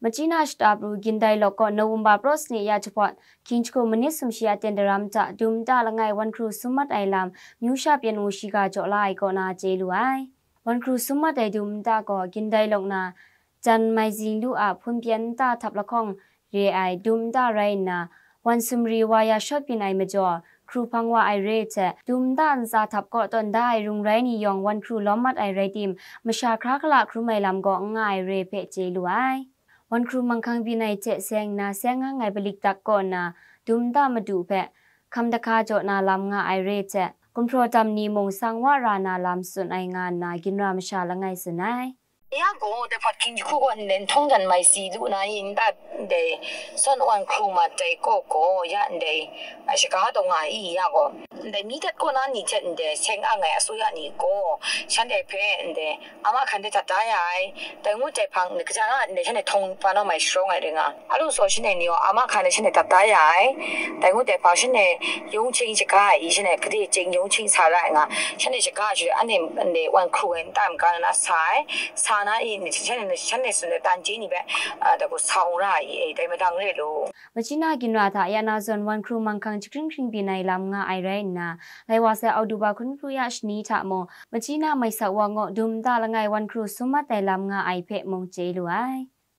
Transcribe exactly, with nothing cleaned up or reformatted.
Machina shata pru Gindai lawk kaw November praw sani ya jahpawt, hkying jahku manit sumshi a ten daram hta dum nta langai wan hkru sum mat ai lam, myu sha pyan wu shiga jaw la ai kaw na chye lu ai. Wan hkru sum mat ai dum nta gaw Gindai lawk na, jan mai zing lu a hpun pyan nta htap lahkawng re ai dum nta rai nna, wan sumri wa ya shawt byin ai majaw, hkru hpang wa ai re hte, dum nta ntsa htap kaw tawn da ai rung rai ni yawng wan hkru lawm mat ai rai tim, masha hkra hkala hkrum ai lam gaw n nga ai re hpe chye lu ai. Wan hkru manghkang byin ai hte seng nna seng ang ai palik dak kaw nna, dum nta madu hpe hkam dahka jaw na lam nga ai re hte, gumhpraw dam ni mung sang wa ra na lam tsun ai nga nna ginra masha langai tsun ai. Ya gaw, dai hpawt hkying jahku gaw ndai nhtawng jan mai si lu na i, nta ndai sawn wan hkru mat dai kaw gaw, ya ndai, a, shaga taw nga i, ya gaw, ndai mi dat kaw na ni hte ndai seng ang ai asuya ni gaw, shanhte hpe ndai ama hkan de dat da ya ai, dai ngut dai hpang, ndai kaja na ndai shanhte htawng pa naw mai sharawng ai ring a. A lu saw shanhte ni gaw ama hkan de shanhte dat da ya ai, dai ngut dai hpang shanhte yawng chying shaga ai i, shanhte gade chying yawng chying sa ra ai nga, shanhte shaga ai shaloi anhte ndai wan hkru ai nta maga na sa ai, sa na i, shanhte, shanhte tsun ai tan chye ni hpe, a, dai gaw sa ung ra ai i, dai madang re lu. Machina ginra hta ya na zawn wan hkru manghkang jahkring hkring byin ai lam nga ai rai nna, lai wa sai Oktoba hkun hkru ya shani hta mung, Machina mai sak wa ngaw dum nta langai wan hkru sum mat ai lam nga ai hpe mung chye lu ai.